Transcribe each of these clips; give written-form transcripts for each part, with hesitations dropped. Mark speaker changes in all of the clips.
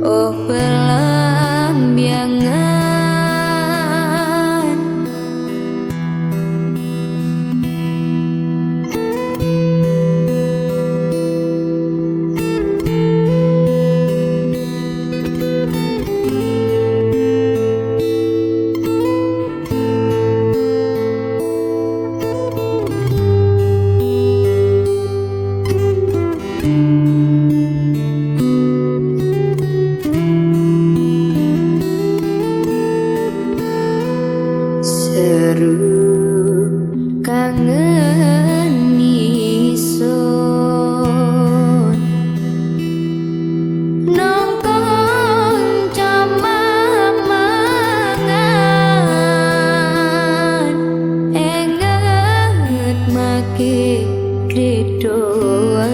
Speaker 1: Oh pelambiangan. Seru kangen isun nang kanca mamangan, enget make kredoan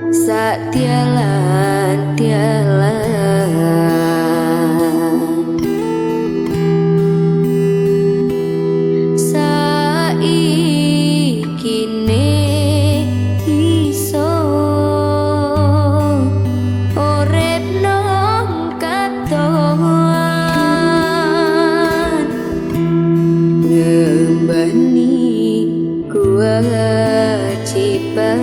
Speaker 1: sak tialan-tialan. Kewajiban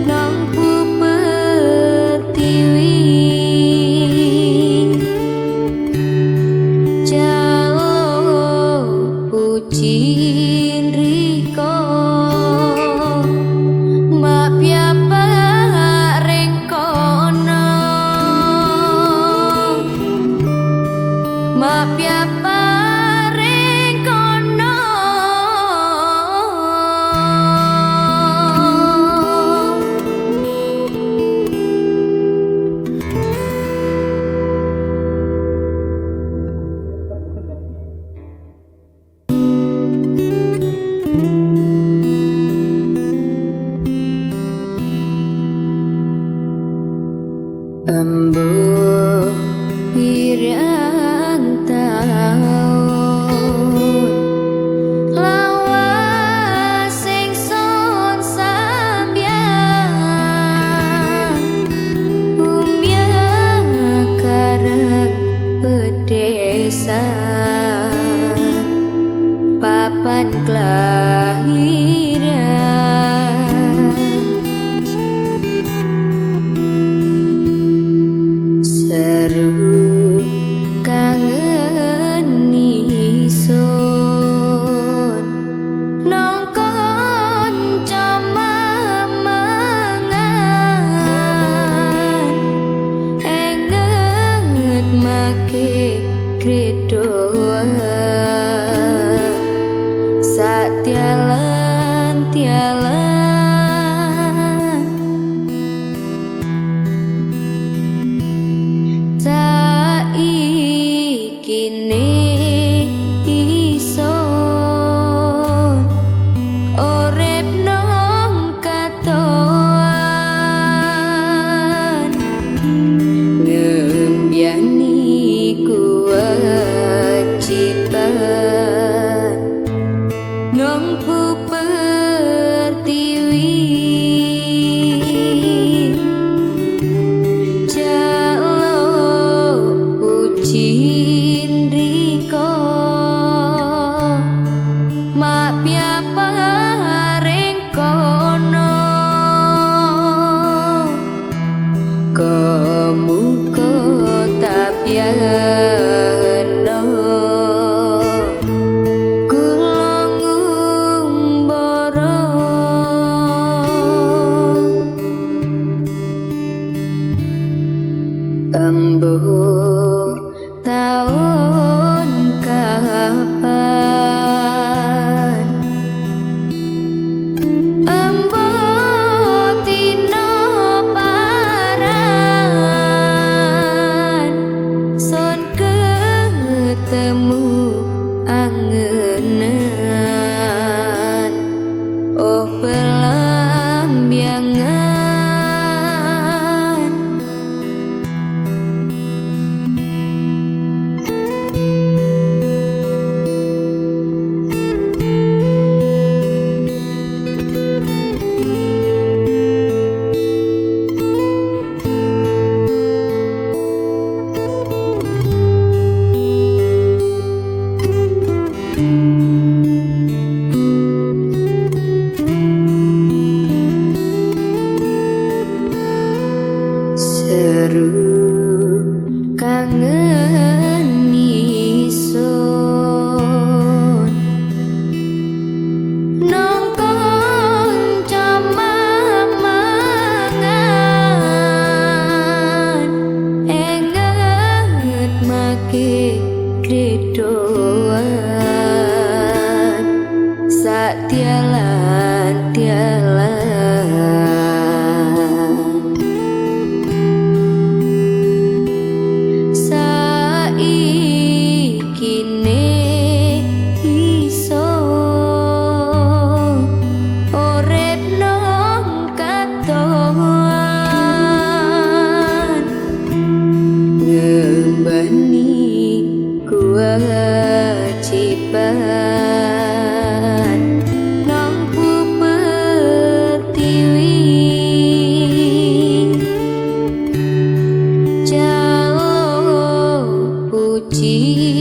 Speaker 1: nang pertiwi jaluk puji nriko mapya paring kono, mapya paring kono. Embuh pirang taun lawas ingsun sambyang, umya karang pedesan papan kelahiran. Seru kangen isun nang kanca mamangan, enget make kredoan sak tialan-tialan. Saikine isun urip nang katoan, ngembyani kewajiban nang pertiwi jaluk puji nriko mapya paring kono, kemuka tapyana kula ngumbara. Embuh taun kapan, embuh dina paran, son ketemu angenan. Oh pelambiangan. Seru kangen isun nang kanca mangan enget make kredoan sak tialan tialan. Saikine iso urip nang katoan ngembani kewajiban nang pertiwi jaluk puji.